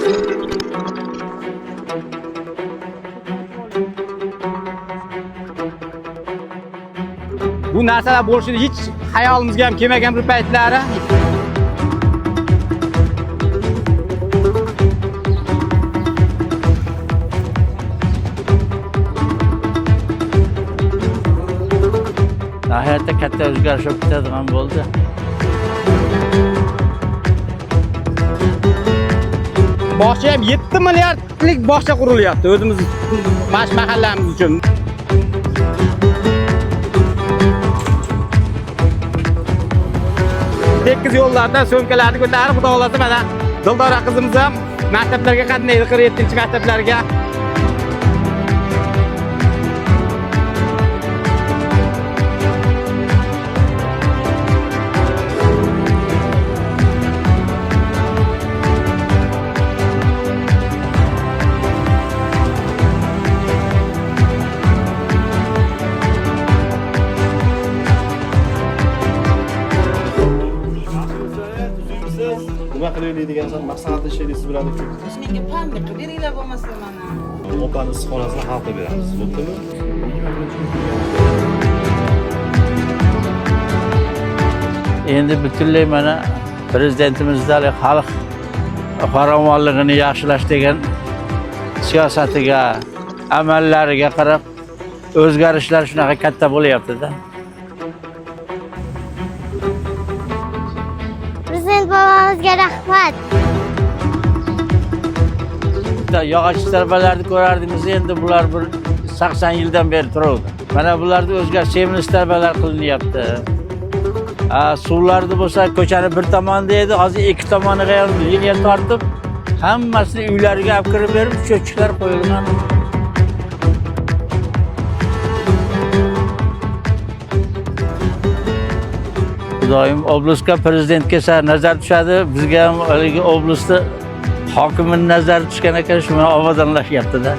Bu narsalar bo'lishini hech xayolimizga ham kelmagan bir paytlari. Hayotda katta o'zgarish bo'lib ketadigan bo'ldi. Bog'cha ham 7 milliardlik bog'cha qurilyapti o'zimiz mana shu mahallamiz uchun. Tekis yo'llardan so'mkalarni ko'tarib, xudo xolasa mana Dildora qizimiz ham maktablarga qatnaydi, 47-maktablarga. Nima qilaylik degan maslahatlashaylik siz bilan. Menga panda qilib beringlar bo'lmasa mana. Opani issiqxonasini hal qilib beramiz. Bo'ptimi? Endi butunlay mana prezidentimiz xalq farovonligini yaxshilash degan siyosatiga, amallariga qarab o'zgarishlar shunaqa katta bo'lyapti-da. Prezident bobomizga rahmat. Bitta yog'och istarbalarni ko'rardingiz, endi bular bir 80 yildan beri turuvdi. Mana bularni o'zgar semini istarbalar qilinyapti. Suvlarni bo'lsa ko'chani bir tomonida edi, hozir ikki tomoniga ham liniya tortib, hammasini uylariga olib kirib berib, cho'chiklar qo'yilgan. Xudoyim oblastga prezident kelsa nazar tushadi, bizga ham haligi oblastni hokimini nazari tushgan ekan, shu bilan obodonlashyapti-da.